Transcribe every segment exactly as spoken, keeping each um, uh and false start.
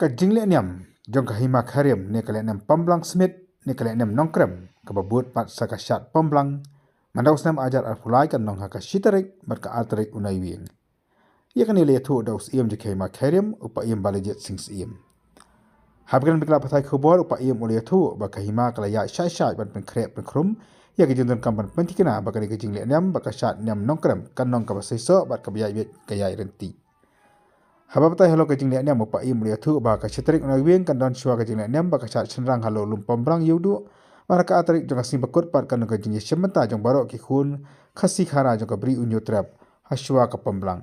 Ka jinglehniam jong ka Hima Khyrim ne ka lehniam Pamblang Smit ne ka lehniam Nongkrem kaba bud pat sa ka shad Pamblang, mynta u snem ar hajar arphew lai, kan long ha ka shi tarik bad ka ar tarik u Naiwieng. Ïa kane la ïathuh da u Syiem jong ka Hima Khyrim, u Paiem Balajied Sing Syiem. Haba kren bad ki lad pathai khubor, u Paiem u la ïathuh ba ka hima ka la ïaid shai shai ban pynkhreh pynkhrum ïa ka jingdonkam ban pynthikna ba kane ka jinglehniam ba ka shad niam Nongkrem kan long kaba seisoh bad kaba ïaid beit ka ïaid ryntih. Haba batai halor ka jinglehniam, u Paiem u la ïathuh ba ka shi tarik u Naiwieng kan don shuwa ka jinglehniam ba ka shad shynrang halor Lum Pambrang Ïewduh, bad ha ka ar tarik jong ka Sngi Bakut pat kan long ka jingïashim bynta jong baroh ki khun Khasi Khara jong ka Bri u Hynñiewtrep ha shuwa ka Pamblang.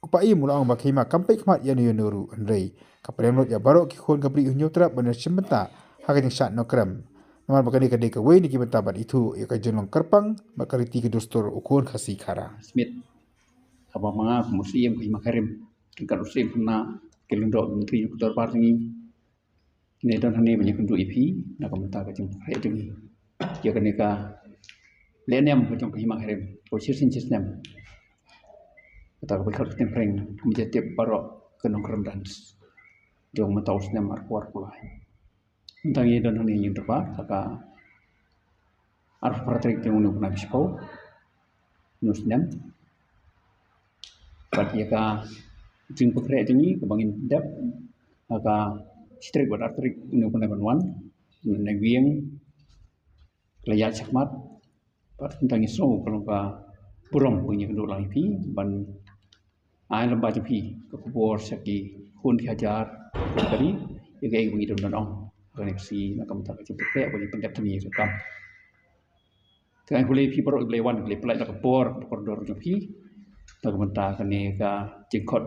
U Paiem u la ong ba ka hima kam peit khmat ïano ïano ruh, hynrei ka pdiang lut ïa baroh ki khun ka Bri u Hynñiewtrep ban ïashim bynta ha ka jingshad Nongkrem, namar ba kane ka dei kawei na ki bynta ban ithuh ïa ka jinglong kyrpang bad ka riti ka dustur u khun Khasi Khara. Smit, haba ma nga kum u Syiem ka Hima Khyrim, ryngkat u Syiem Khynnah, ki lyngdoh myntri jong ka dorbar jong ngi, ngi don hangne ban ïakynduh ïa phi na ka bynta ka jingpynkhreh jong ngi ïa kane ka lehniam ka jong ka Hima Khyrim kaba shisien shisnem. Kata kaba khot ka ktien phareng, kumba ngi tip baroh, ka Nongkrem Dance jong mynta u snem arphew arphew lai. Mynta ngi don hangne ha ïing dorbar ha ka arphew phra tarik jong une u bnai ba shiphew une u snem. Bad ïa ka jingpynkhreh jong ngi kaba ngin dep ha ka shi tarik bad ar tarik une u bnai ban wan, une u Naiwieng, ka la ïaid shakhmat. Bad mynta ngi sngew ka long ka burom ba ngin ïakynduh lang ïa phi ban ai lyngba jong phi ka khubor sha ki khun ki hajar, ka ri, ïa kaei ba ngi don ban ong ha kane ka sngi na ka bynta ka jingpynkhreh ba ngi pyndep jong ngi ruh kam. Te nga ai khublei ïa phi baroh kiba la wan, kiba la pynlait da ka por, da ka kordor jong phi na ka bynta kane ka jingkhot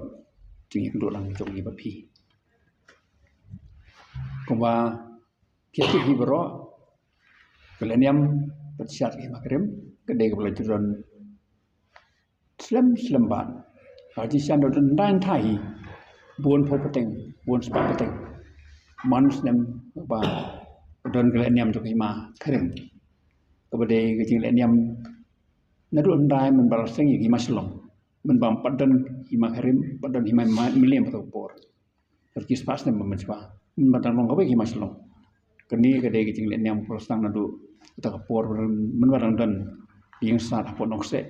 jingïakynduh lang jong ngi bad phi. Kumba phi tip hi baroh, ka lehniam bad shad ka Hima Khyrim ka dei kaba la ju don slem slem bad ka jingshad don hyndai hyndai hi, bun phew pateng, bun spah pateng man u snem ba don ka lehniam jong ka Hima Khyrim, kaba dei ka jinglehniam naduh hyndai mynba la seng ïa ka Hima Shillong, mynba ym pat don Hima Khyrim, ym pat don Hima Mylliem ha kato ka por. Bad ki spah snem mynshwa, mynba dang long kawei ka Hima Shillong. Kane ka dei ka jinglehniam kaba la sdang naduh kata ka por mynba dang don ïing stad hapoh Nongkseh,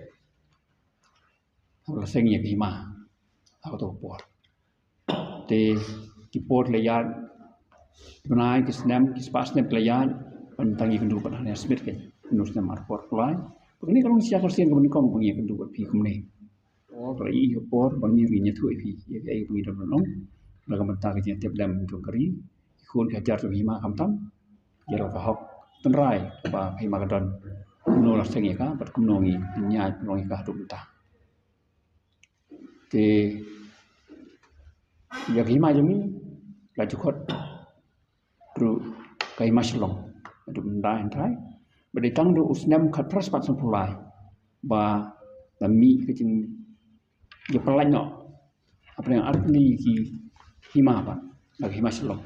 haba la seng ïa ka hima ha kato ka por. Te ki por ki la ïaid, ki bnai, ki snem, ki spah snem ki la ïaid, ban tang ïakynduh bad Hania Smit, kane u snem arphew arphew lai. Kane ka long shisha ka sien kaba nyngkong ba ngi ïakynduh bad phi kumne. Por, la i ka por ba ngi ruh ngin ïathuh ïa phi ïa kaei ba ngi don ban ong na ka bynta ka jingtip lem jong ka ri, ki khun ki hajar jong ka hima, khamtam ïa la ka hok tynrai kaba ka hima ka don, kumno la seng ïa ka bad kumno ngi pynïaid pynlong ïa ka haduh mynta. Te ïa ka hima jong ngi la ju khot ruh ka Hima Shillong haduh mynta hynrei, ba dei tang haduh u snem khatphra spah sanphew lai ba la mih ka jingïapyllait noh hapdeng artylli ki hima pat na ka Hima Shillong.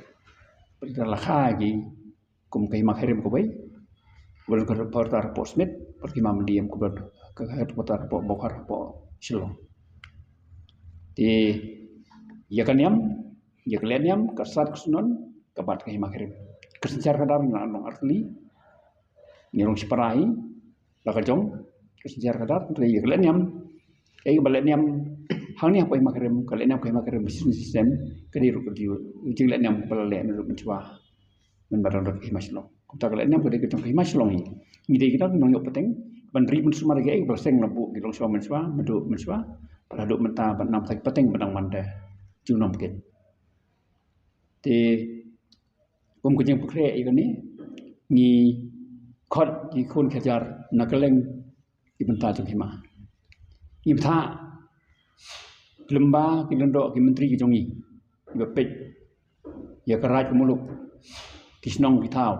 Bad la kha ki kum ka Hima Khyrim kawei, kaba don ka headquarter hapoh Smit, bad ka Hima Mylliem kaba don ka headquarter hapoh Mawkhar hapoh Shillong. Te ïa ka niam, ïa ka lehniam, ka sad ka shnong, ka bat ka Hima Khyrim. Ka synshar khadar ngi la long artylli, ngi long shipara hi la ka jong ka synshar khadar. Te ïa ka lehniam, ïa kaba lehniam hangne hapoh Hima Khyrim, ka lehniam ka Hima Khyrim ba shisien shisien, ka dei ruh ka dei ka jinglehniam kaba la leh naduh mynshwa, mynba dang don ka Hima Shillong. Kumta ka lehniam ka dei ka jong ka Hima Shillong hi. Ngi dei kita ki nongïoh pateng ban ri pynsumar ïa kaei kaba la seng, la buh, ngi long shwa mynshwa, mynshwa, bad haduh mynta bad namar ki pateng ba dang wan da junom kin. Te kum ka jingpynkhreh ïa kane, ngi khot ki khun ki hajar na kylleng ki bynta jong ka hima. Ngi bthah lyngba ki lyngdoh ki myntri ki jong ngi kiba peit ïa ka raid ka muluk, ki shnong ki thaw,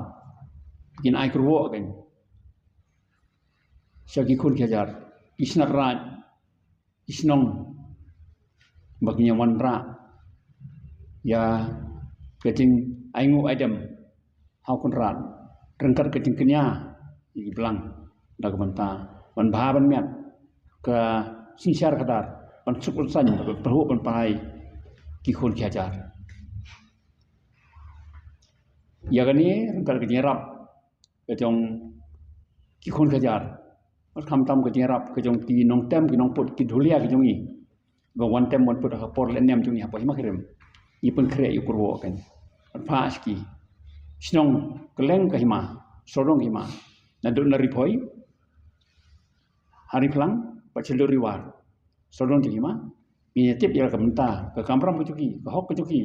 ba kin ai kyrwoh kein sha ki khun ki hajar, ki shnat raid, ki shnong, ba kin ïa wanrah ïa ka jingainguh aidem ha u Kynrad ryngkat ka jingkñia ïa ki blang da ka bynta ban bha ban miat ka synshar khadar, ban suk ban saiñ, ban pyrhuh ban pyrhai ki khun ki hajar. Ïa kane ryngkat ka jingïarap ka jong ki khun ka jar, khamtam ka jingïarap ka jong ki nongtem, ki nongput, ki dhulia ka jong ngi, ba wan tem wan put ha ka por lehniam jong ngi hapoh Hima Kyrem. Ngi pynkhreh ïa u kyrwoh kan, phah sha ki shnong kylleng ka hima, sawdong ka hima, naduh na Ri Bhoi ha Ri Phlang bad sha lut Ri War, sawdong jong ki hima. Ngin ïa tip ïa ka bynta, ka kamram ka jong ki, ka hok ka jong ki,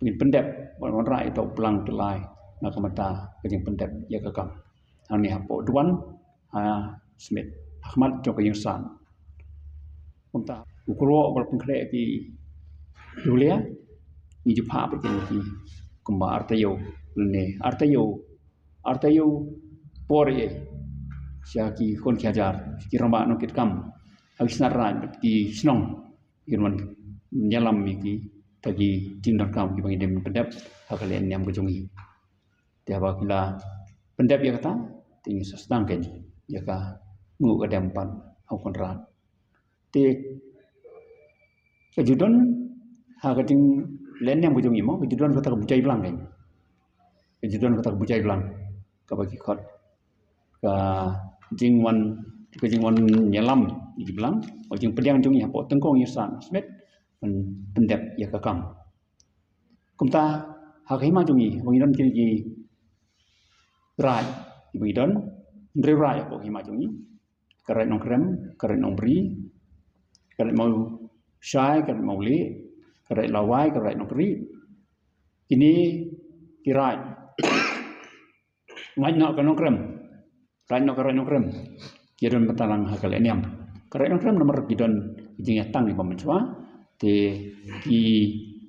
ngin pyndep bad wanrah ïa uta u plang tyllai na ka bynta ka jingpyndep ïa ka kam. Hangne hapoh Duan ha Smit, ha khmat jong ka ïing san. Kumta u kyrwoh ba la pynkhreh ki dhulia, ngi ju phah bad ki kumba artaïew lane artaïew, artaïew por ïa sha ki khun ki hajar, ki rangbah nongkitkam ha ki shnat raid bad ki shnong, kin wan ïalam ïa kita ki jingdonkam kiba ngi dei ban pyndep ha ka lehniam ka jong ngi. Te haba ki la pyndep ïa kata, te ngin sa sdang kein ïa ka nguh ka dem pat ha u Kynrad. Te ka ju don ha ka jinglehniam ka jong ngi mo, ka ju don kata ka bujai blang kein. Ka ju don kata ka bujai blang kaba ki khot ka jingwan, ka jingwan ïalam ïa ki blang, ka jingpdiang jong ngi hapoh tyngkong ïing san Smit ban pyndep ïa ka kam. Kumta ha ka hima jong ngi ba ngi don kine ki raid, ba ngi don hynriew raid hapoh ka hima jong ngi. Ka raid Nongkrem, ka raid Nongbri, ka raid Mawshai, ka raid Mawlieh, ka raid Lawai, ka raid Nongkri. Kine ki raid, raid noh ka Nongkrem, raid noh ka raid Nongkrem, ki don bynta lang ha ka lehniam. Ka raid Nongkrem namar ki don ki jingïatang kiba mynshuwa, te ki,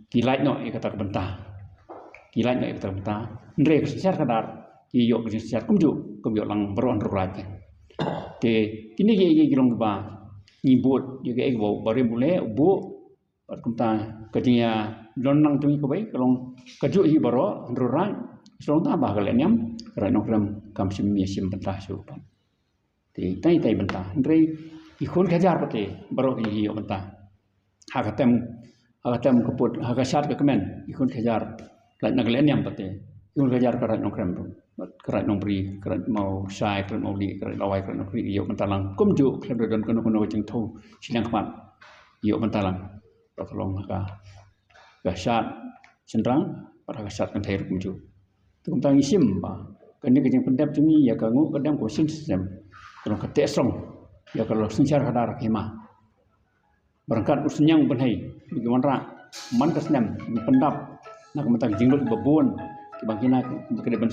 ki lait noh ïa kata ka bynta. Ki lait noh ïa kata ka bynta. Hynrei ka synshar khadar ki ïoh ka jingsynshar kumjuh, kum ïoh lang baroh hynriew raid. Te kine ki, ki, ki long kiba ngi bud ïa kaei kaba u Barim u leh, u buh. Bad kumta ka jingïadon lang jong ngi kawei ka long kajuh hi baroh hynriew raid. Shu long tang ba ha ka lehniam ka raid Nongkrem kam shym ïa shim bynta shuh pat. Te itai itai bynta, hynrei ki khun ki hajar pat te baroh ki ïoh bynta. Ha ka tem, ha ka tem ka put, ha ka shad ka kmen, ki khun ki hajar lait na ka lehniam pat te, ki khun ki hajar ka raid Nongkrem ruh, bad ka raid Nongbri, ka raid Mawshai, ka raid Mawlieh, ka raid Lawai, ka raid Nongkri, ïoh bynta lang kumjuh, khlem da don kano kano ka jingthew shiliang khmat, ïoh bynta lang. Ba ka long ha ka, ka shad shynrang bad ha ka shad kynthei ruh kumjuh. Te kumta ngi shim ba kane ka jingpyndep jong ngi ïa ka nguh ka dem kaba shisnem ka long ka tehsong ïa ka la synshar khadar ka hima. Ba ryngkat u synñiang u bynhei ba ki wanrah man ka snem, ba pyndap na ka bynta ka jinglut ba bun, kiba ngi na ka dei ban,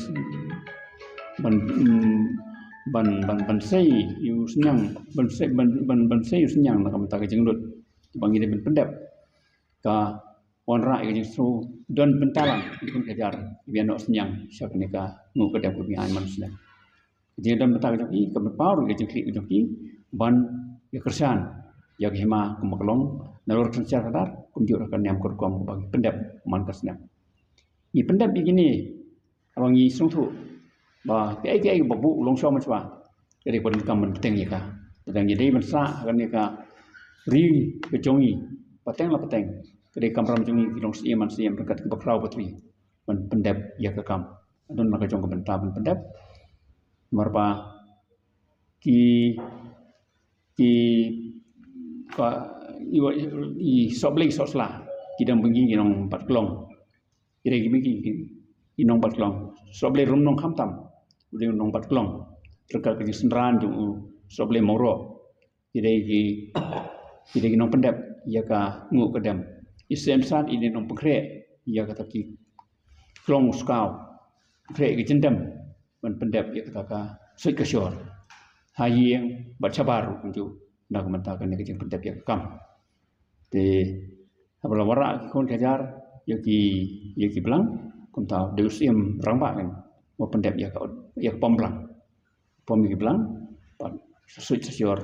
ban, mm, ban, ban, ban sei ïa u synñiang, ban sei, ban, ban, ban sei ïa u synñiang na ka bynta ka jinglut kiba ngi dei ban pyndep. Ka wanrah ïa ka jingsngew don bynta lang ki khun ki hajar kiba ïa noh synñiang sha kane ka nguh ka dem kaba ngi ai man snem. Ka jingdon bynta ka jong ki, ka pynpaw ruh ïa ka jingkhlieh ka jong ki ban ïa kyrshan ïa ka hima kumba ka long nalor ka synshar khadar, kumjuh ruh ka niam ka rukom kaba ngi pyndep man ka snem. Ngi pyndep ïa kine haba ngi sngewthuh ba kaei kaei ba buh u longshaw mynshuwa, ka dei kaba donkam ban bteng ïa ka. Lada ngi dei ban sah ha kane ka ri ka jong ngi pateng la pateng, ka dei kamram jong ngi ki long syiem man syiem ryngkat kiba khraw patri ban pyndep ïa ka kam. Don la ka jong ka bynta ban pyndep. Namar ba ki, ki, ka, i, i sohblei sohsla ki dang byngi ki nongbat klong. Ki dei ki byngi ki nongbat klong. Sohblei Rumnong khamtam u dei u nongbat klong ryngkat ka jingsynran jong u sohblei Mawroh. Ki dei ki, ki dei ki nongpyndep ïa ka nguh ka dem. I Syiemsat i dei nongpynkhreh ïa kata ki klong u skaw, pynkhreh ïa ka jingdem ban pyndep ïa kata ka suit ka shor ha ïing bad shabar ruh kumjuh na ka bynta kane ka jingpyndep ïa ka kam. Te haba la wanrah ki khun ki hajar ïa ki, ïa ki blang, kumta dei u Syiem Rangbah kan ba pyndep ïa ka, ïa ka pom blang, pom ïa ki blang bad sa suit sa shor,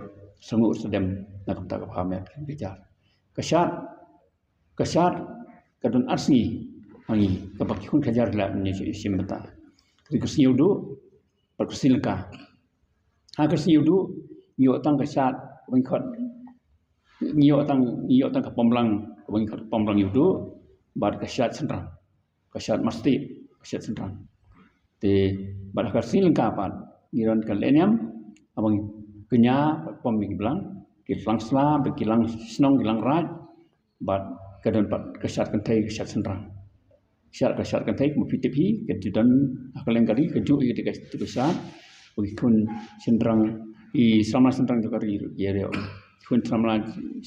sa nguh sa dem na ka bynta ka bha met ka hajar. Ka shad, ka shad ka don ar sngi ha ngi kaba ki khun ki hajar ki lah ban ïa shim bynta. Ka dei ka Sngi Ïewduh bad ka Sngi Lyngka. Ha ka Sngi Ïewduh ngi ïoh tang ka shad kaba ngi khot, ngi ïoh tang, ngi ïoh tang ka pom blang kaba ngi khot pom blang Ïewduh bad ka shad shynrang, ka shad mastieh, ka shad shynrang. Te bad ha ka sngi lyngkha pat ngi don ka lehniam, haba ngi kñia bad pom ïa ki blang, ki lang sla bad ki lang shnong, ki lang raid, bad ka don pat ka shad kynthei, ka shad shynrang. Shad, ka shad kynthei, kumba phi tip hi, ka ju don ha ka liang ka ri, ka juh ïa ka, ka shad. Bad ki khun shynrang, ki samla shynrang jong ka ri ruh ki ïa ïoh. Ki khun samla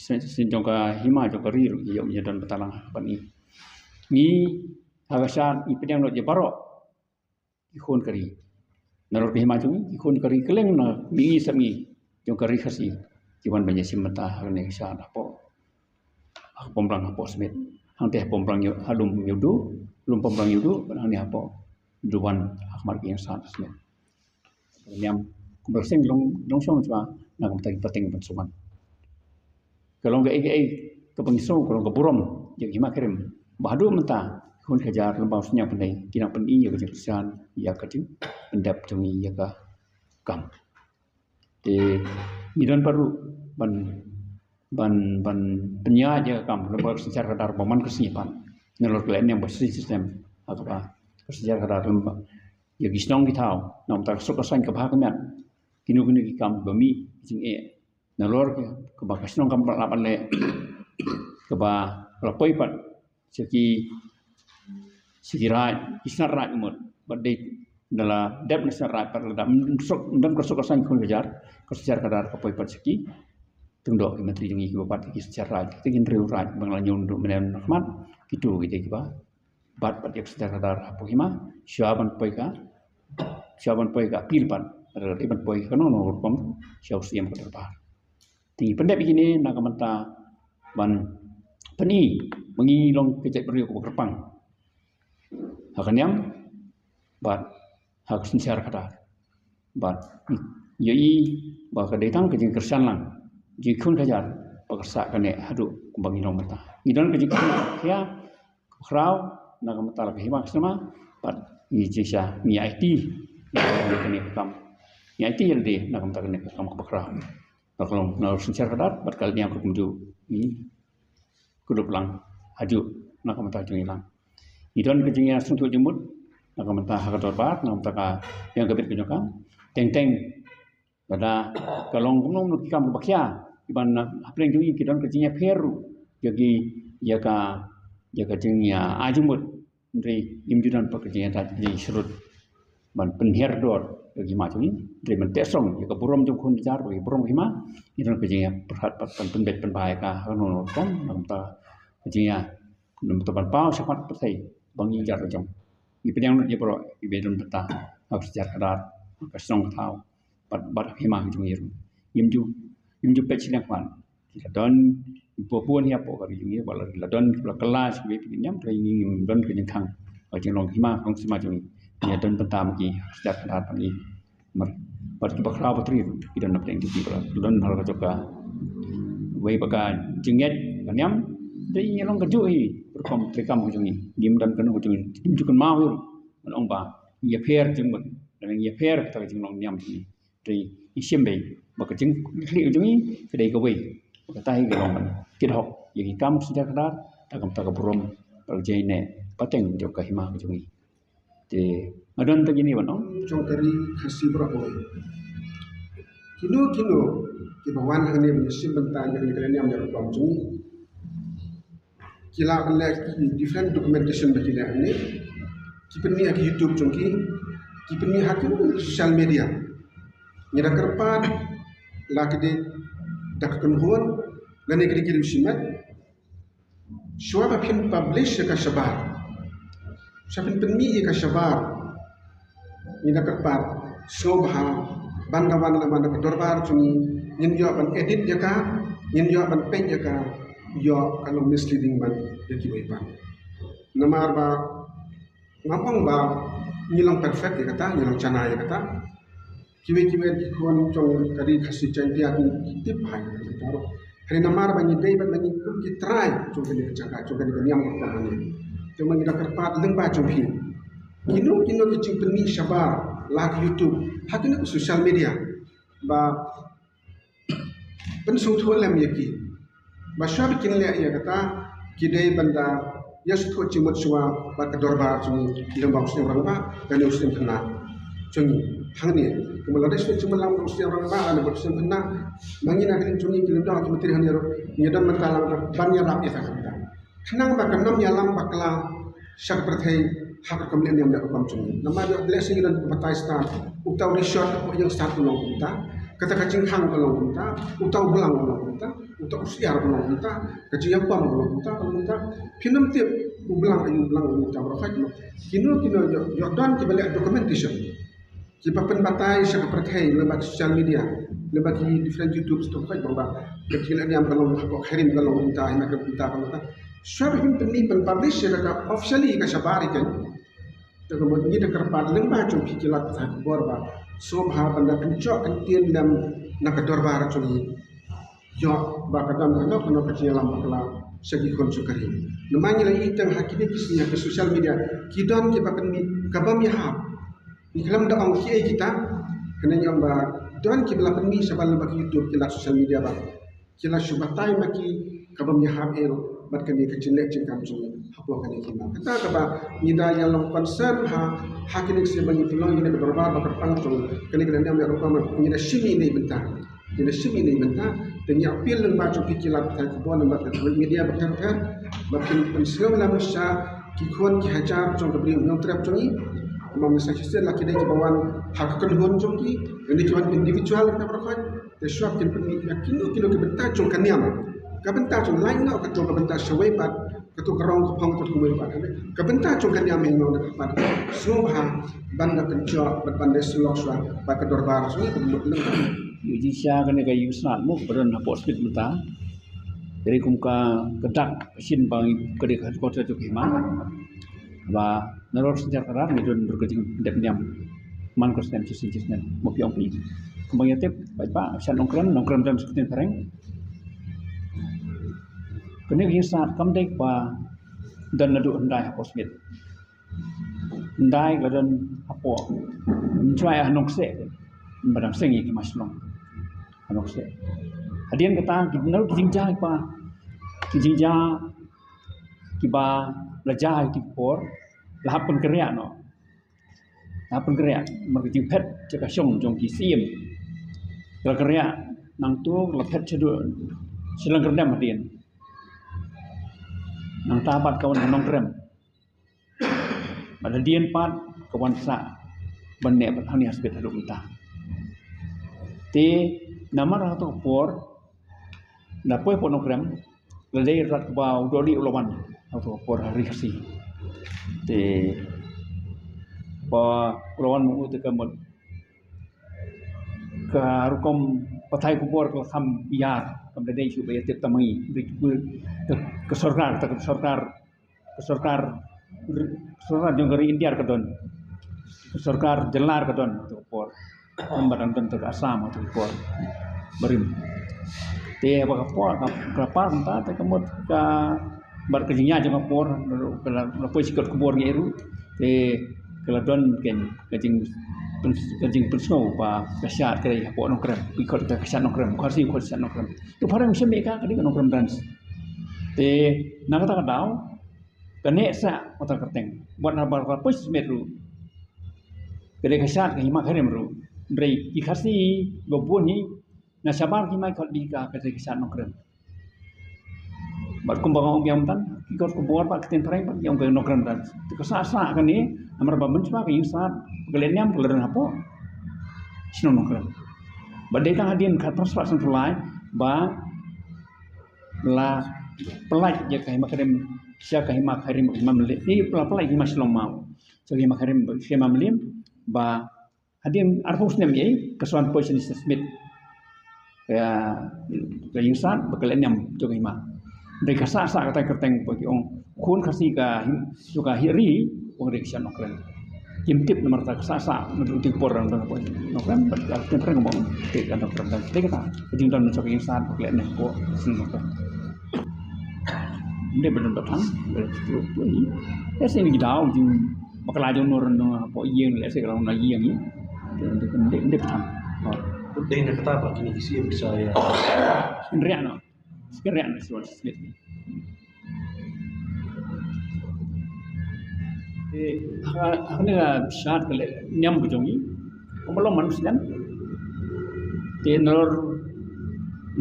syn, syn jong ka hima jong ka ri ruh ki ïoh, ïa don bynta lang ha ka ban i. Ngi ha ka shad ngi pdiang lut ïa baroh ki khun ka ri. Nalor ka hima jong ngi, ki khun ka ri kylleng na mihngi sepngi jong ka ri Khasi ki wan ban ïashim bynta ha kane ka shad hapoh, ha ka Pongplang hapoh Smit. Hangtei ha Pongplang Ïew, ha Lum Ïewduh, Lum Pongplang Ïewduh, bad hangne hapoh Duwan ha khmat ka ïing shad Smit. Niam kumba seng long, long shong shwa na ka bynta ki pateng ban sumar. Ka long kaei kaei kaba ngi sngew, ka long ka burom ïa ka hima ka rim ba haduh mynta ki khun ki hajar lymba u Sniang Pyni ki nang pyni ïa ka jingkyrshan ïa ka jingpyndep jong ngi ïa ka kam. Te ngi don pat ruh ban, ban, ban pynïaid ïa ka kam lem bad ka synshar khadar ba man ka sngi pat. Nalor ka lehniam ba shisnem ha kaba ka synshar khadar lem bad ïa ki shnong ki thaw, na ka bynta ka suk ka saiñ, ka bha ka miat, kino kino ki kam ba mih jingeh. Nalor kaba ka shnong kam lah ban leh, kaba la poi pat sha ki, sha ki raid, ki shnat raid mut. Bad dei da la dep na shnat raid pat, lada ym suk, ym don ka suk ka saiñ khun ka jar, ka synshar khadar ka poi pat sha ki Tyngdoh, ki myntri jong ngi kiba bat ki synshar raid, ki tngen riew raid ba nga la ñiew naduh mynne na khmat. Kito ki dei kiba bat pat ïa ka synshar khadar hapoh hima, shwa ban poi ka, shwa ban poi ka appeal pat, lada dei ban poi kano kano ka rukom sha u Syiem ka dorbar. Te ngi pyndep ïa kine na ka bynta ban pyni ba ngi long ka jaitbynriew kaba kyrpang ha ka niam bad ha ka synshar khadar. Bad ïohi ba ka dei tang ka jingkyrshan lang, jingkhun ka jar, ba ka sah kane haduh kumba ngi long mynta. Ngi don ka jingkhun ka khia, ka khraw na ka bynta la ka hima ka shnong, bad ngi jingshisha ngi aiti ïa kane ka kam. Ngi aiti ïa lade na ka bynta kane ka kam kaba khraw. Ba ka long na ka synshar khadar bad ka lehniam ruh kumjuh. Ngi kdup lang hajuh na ka bynta jong ngi lang. Ngi don ka jingïasngewthuh jingmut na ka bynta ha ka dorbar, na ka bynta ka ïing ka bit ka jong ka. Teng teng lada ka long kumno kumno ki kam kiba khia, kiba na hapdeng jong ngi ki don ka jingïapher ruh ïa ki, ïa ka, ïa ka jingïa-ai jingmut. Hynrei ngim ju don pat ka jingïada, ka jingshrut ban pynhiar dor ïa ka hima jong ngi. Hynrei ban teh song ïa ka burom jong khun jar bad ka burom ka hima, ngi don ka jingïapyrkhat pat ban pynbeit pynbha ïa ka ha kano kano ka rukom, na ka bynta ka jingïa, na ka bynta ban paw shakhmat pyrthei ba ngi jar la jong. Ngi pdiang lut ïa baroh kiba don bynta ha ka synshar khadar, ka shnong ka thaw, bad, bad hima ka jong ngi ruh. Ngim ju, ngim ju peit shiliang khmat. Ki la don kiba bun hi hapoh ka ri jong ngi, ba la, la don kiba la kylla sha kiwei pat ki niam, hynrei ngi ngim don ka jingkhang. Ka jinglong hima ka longsima jong ngi, ngi la don bynta ma ki ha ka synshar khadar ba ngi. Mar, bad kiba khraw ba tri ruh ki don na pdeng jong ki, ba la don ha la ka jong kawei pat ka jingngeit ka niam. Te ngi long kajuh hi rukom treikam ka jong ngi. Ngim don kano ka jong ngi, ngim ju kynmaw hi ruh ban ong ba ngi ïapher jingmut, lane ngi ïapher kata ka jinglong niam jong ngi. Te ngi shim beit ba ka jingkhlieh jong ngi ka dei kawei, ba kata hi ka long ban kit hok ïa ki kam synshar khadar, da ka bynta ka burom bad ka jingïaineh pateng jong ka hima ka jong ngi. Te nga don tang kine ban ong. Jong ka ri Khasi baroh kawei, kino kino kiba wan hangne ban ïashim bynta ïa kane ka lehniam lehrukom jong ngi, ki lah ban leh ki different documentation ba ki leh hangne. Ki pynmih ha ki YouTube jong ki, ki pynmih ha ki social media. Ngi da kyrpad, la ki dei da ka kynhun lane ki dei ki riewshimet, shuwa ba phin publish ïa ka shabar, shuwa phin pynmih ïa ka shabar, ngi da kyrpad, sngewbha ban da wan, la wan na ka dorbar jong ngi, ngin ïoh ban edit ïa ka, ngin ïoh ban peit ïa ka, ïoh ka long misleading ban ïa kiwei pat. Namar ba ngam ong ba ngi long perfect ïa kata, ngi long shana ïa kata. Kiwei kiwei ki khun jong ka ri Khasi Jaiñtia ki tip bha ïa kata ruh. Hynrei namar ba ngi dei ban, ngi kum ki trai jong kane ka jaka, jong kane ka niam ka rukom hangne. Te ma ngi da kyrpad lyngba jong phi, kino kino ki jingpynmih shabar la ka YouTube, ha kino ki social media, ba pynsngewthuh lem ïa ki, ba shuwa ba kin leh ïa kata, ki dei ban da Ïa shu thoh jingmut shuwa bad ka dorbar jong ngi lyngba u snem rangbah lane u snem khynnah jong ngi. Hangne kumba la dei shu thoh jingmut lang u snem rangbah lane bad u snem khynnah, ma ngi na ka liang jong ngi ki lyngdoh ki myntri hangne ruh ngi don bynta lang ban ïarap ïa ka bynta khnang ba kan ym ïalam bakla sha ka pyrthei ha ka kam leh niam leh rukom jong ngi. Namar ïoh lehse ngi don batai stad, uta u rishot hapoh ïing stad u long kumta, kata ka jingkhang ka long kumta, uta u blang u long kumta, uta u syiar u long kumta, ka jingïapom u long kumta, u long kumta. Phin ym tip u blang aïu u blang u long kumta baroh khoit. Kino kino ïoh, ïoh don kiba leh documentation, kiba pynbatai sha ka pyrthei lyngba ki social media, lyngba ki different YouTube sdang khoit bang ba ka jingïaleh niam ka long hapoh Khyrim ka long kumta, hima ka kumta, ka kumta. Shuwa ba phin pynmih pynpublish ïa ka officially ka shabar ïa ka. Te ka mut ngi da kyrpad lyngba jong phi ki lad pathai khubor ba sngewbha ban da kynjoh kyntien lem na ka dorbar jong ngi. Ïoh ba ka don kano kano ka jingïalam bakla sha ki khun jong ka ri. Namar ngi la ïohi tang ha kine ki sngi ha ki social media ki don kiba pynmih ka bym ïahap. Ngi khlem da ong kiei kita, kane ngi ong ba don kiba la pynmih shabar lyngba ki YouTube, ki lad social media ba ki la shu batai ma ki ka bym ïahap ei ruh bad kane ka jingleh jingkam jong ngi hapoh kane ka hima. Kata kaba ngi da ïa long concern ha, ha kine ki sngi ba ngi pynlong ïa kane ka dorbar ba kyrpang jong kane ka leh niam leh rukom, ngi da shim ïa kane bynta. Ngi da shim ïa kane bynta, te ngi appeal lyngba jong phi ki lad pathai khubor, lyngba ki media bapher bapher, ba phin pynsngew lem sha ki khun ki hajar jong ka Bri u Hynñiewtrep jong ngi. Kumba mynta shisien la ki dei kiba wan ha ka kynhun jong ki, lane ki wan individual, kita baroh khoit. Te shuwa kin pynmih ïa kino kino ki bynta jong ka niam, ka bynta jong, lait noh kato ka bynta shawei pat, kato ka rong ka phong kato ka mui pat, ka bynta jong ka niam hi, ngi da kyrpad sngewbha ban da kynjoh bad ban da sylok shuwa bad ka dorbar jong ngi ka mut lem. Ïa jingshisha kane ka ïing stad mo ba don hapoh Smit mynta. Hynrei kum ka, ka dak ka shin ba ngi, ka dei ka headquarter jong ka hima. Ba nalor shen jar khatar ngi don ruh ka jingdep niam man ka snem shisien shisien, mo phi ong phi. Kumba ngi tip, paidbah, shat Nongkrem, Nongkrem don sha ka ktien phareng. Kane ka ïing stad kam dei ba don naduh hyndai hapoh Smit. Hyndai ka la don hapoh, mynshwa ha Nongkseh, ba dang seng ïa ki hima Shillong ha Nongkseh. Hadien kata ki, na ki jingjia kiba, ki jingjia kiba la jia ha ki por, la hap pynkynriah noh. La hap pynkynriah namar ka jingphet sha ka shong jong ki syiem. Ka la kynriah nangto, ka la phet shaduh Shillong Kyrdem hadien. Nangta pat ka wan ha Nongkrem. Bad hadien pat ka wan sah ban neh pat hangne ha Smit haduh mynta. Te namar ha kato ka por, na poi hapoh Nongkrem, la dei rat kaba u dohlieh u la wan ha kato ka por ha Ri Khasi. Te ba u la wan ma u te ka mut ka rukom pathai khubor ka la kham ïar, kam da dei shuh ba ïa tip tang ma ngi. Ka, ka sorkar, ka sorkar ka sorkar, ka sorkar jong ka ri India ka don, ka sorkar jylla ka don ha kato ka por. Namar ba dang don ka Assam ha kato ka por barim. Te ba ka por ka, ka par kumta te ka mut ka, bad ka jingïaid jong ka por ka la, la poi sha kot khubor ngi ruh. Te ka la don ka jing, ka jing pyn-, ka jingpynsngew ba ka shad ka dei hapoh Nongkrem, ki khot ka shad Nongkrem, Khasi khot shad Nongkrem. Te phareng u shim ïa ka, ka dei ka Nongkrem Dance. Te na kata ka daw ka neh sah kata ka kyrteng. Bad haba ka poi Smit ruh, ka dei ka shad ka hima Khyrim ruh. Hynrei ki Khasi ba bun hi na shabar ki hima ki khot ïa ka, ka dei ka shad Nongkrem. Bad kumba nga ong biang mynta, ki kot khubor bad ka ktien phareng pat ki ong ka Nongkrem Dance. Te ka sah sah kane namar ba mynshwa ka ïing stad ba ka leh niam ka la don hapoh shnong Nongkrem. Bad dei tang hadien khatphra spah sanphew lai ba la pyllait ïa ka hima Khyrim sha ka hima Khyrim, hima Mylliem, eh, la pyllait hima Shillong Maw sha ka hima Khyrim, sha hima Mylliem, ba hadien arphew snem ïa ka Swan Position Smith. Ka, ka ïing stad ba ka leh niam jong ka hima. Dei ka sah sah kata ka kyrteng ba ki ong khun Khasi ka him, jong ka hi ri, ong dei ka shad Nongkrem. Kim tip namar ta ka sah sah, namar tu por dang dang Nongkrem, ba ka Nongkrem ba ong dei ka Nongkrem dang dei kata. Ka jingdon jong ka ïing stad ba ka leh niam ko shnong Nongkrem. Dei ba don ba thang, ba tu tu ni. Ïa shisha ki daw jing bakla jong nor nor hapoh ïing, lehse ka long na ïing ïa. Dei, dei, dei, dei ba thang. Dei na kata ba kine ki siem sa ïa. Kynriah noh. Kynriah noh shuwa shisha. Te ha, ha kane ka shad ka leh niam ka jong ngi, ka ba long man u snem. Te nor,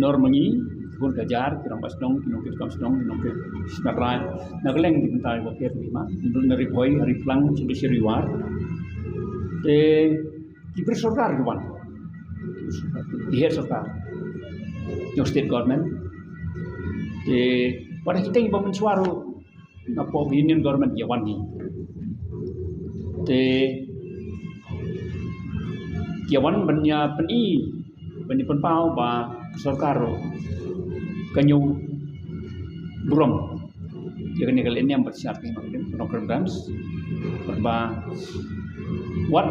nor ma ngi, ki khun ka jar, ki rangbah shnong, ki nongkit kam shnong, ki nongkit shnong rai. Na ka liang ki bynta ba pher ki ma, na Ri Bhoi, Ri Phlang, Sibei, Ri War. Te ki briew sorkar ki wan. Ki head sorkar jong state government. Te wat kita ki ba mynshuwa ruh, na pok union government ki wan hi. Te ki wan ban ïa pyni, ban ïa pynpaw ba ka sorkar ruh ka ñiew burom ïa kane ka lehniam bad shad ka hima ka rim, ka nongkrem dance. Bad ba wat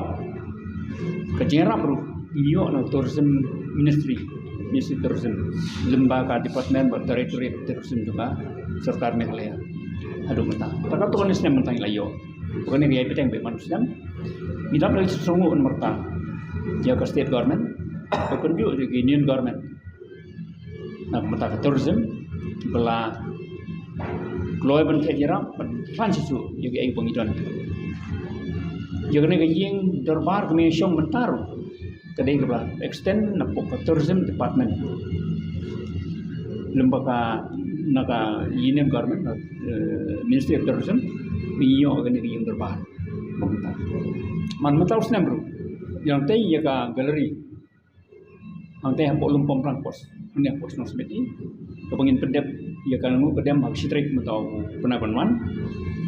ka jingïarap ruh ngi ïoh na tourism ministry, Ministry of Tourism, lem bad ka department bad directorate of tourism jong ka sorkar Meghalaya. Haduh mynta, ta ka to ka snem mynta ngi la ïoh. Kane ka ïai bteng bad man u snem. Ngi dap da ka jingsngewnguh na ka bynta ïa ka state government, ka kynjoh ïa ka union government. Na ka bynta ka tourism, ba la kloi ban theh jingïarap, ban khlaiñ shuh shuh ïa kaei ba ngi don. Ïa kane ka ïing dorbar kaba ngi shong mynta ruh, ka dei kaba la extend na pok ka tourism department. Lem bad ka, na ka union government, eh, Ministry of Tourism, ngi ïoh kane ka ïing dorbar. Ba mynta, man mynta u snem ruh, ïa hangtei ïa ka gallery, hangtei hapoh Lumpong Rangpos, hangne hapoh Shnong Smit, kaba ngin pyndep ïa ka, ngu ka dem ha ka shi tarik mynta u bnai ban wan.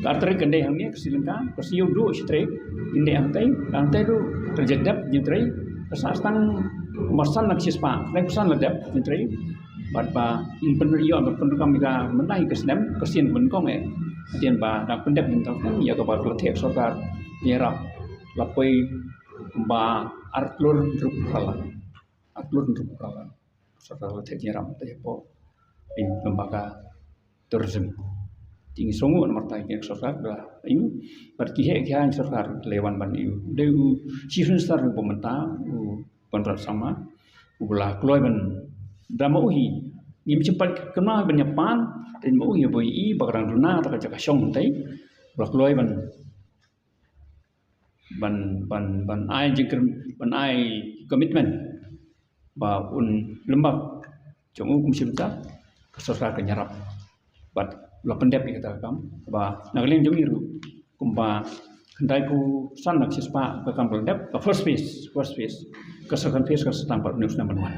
Ka ar tarik kan dei hangne ka Sri Lanka, ka sngi u duh shi tarik ngin dep hangtei. Hangtei ruh ka la dep jingtrei, ka sah tang marsan na ka shispah, ka san la dep jingtrei. Bad ba ngin pynroi, ban pyndonkam ïa ka mynta ïa ka snem, ka sien ban kong eh. Hadien ba dang pyndep ïa ka kaba ka la theh sorkar, ïarap la poi ba ar klur rup ralan. Ar klur rup ralan. Sorkar la theh ïarap te hapoh ïa lem bad ka tourism. Te ngi sngewnguh na ka bynta ïa ka sorkar, da ïa bad ki heh ki haiñ sorkar la wan ban ïa. Dei u Chief Minister ba mynta, u Conrad Sangma, uba la kloi ban, da ma u hi, ngim shym pat kynmaw ban ïa pan, te ma u hi ba ïa i ba ka dang duna ta ka jaka shong hangtei, ba la kloi ban, ban, ban, ban ai jingkyrmen, ban ai commitment ba un lem bad jong u kum shim ta, ka sorkar kan ïarap. Bad la pyndep ïa kata ka kam, ba na ka liang jong ngi ruh, kumba khyndai phew san na ka shispah ka kam ka la dep, ka first phase, first phase, ka second phase ka sa tang pat une u snem ban wan.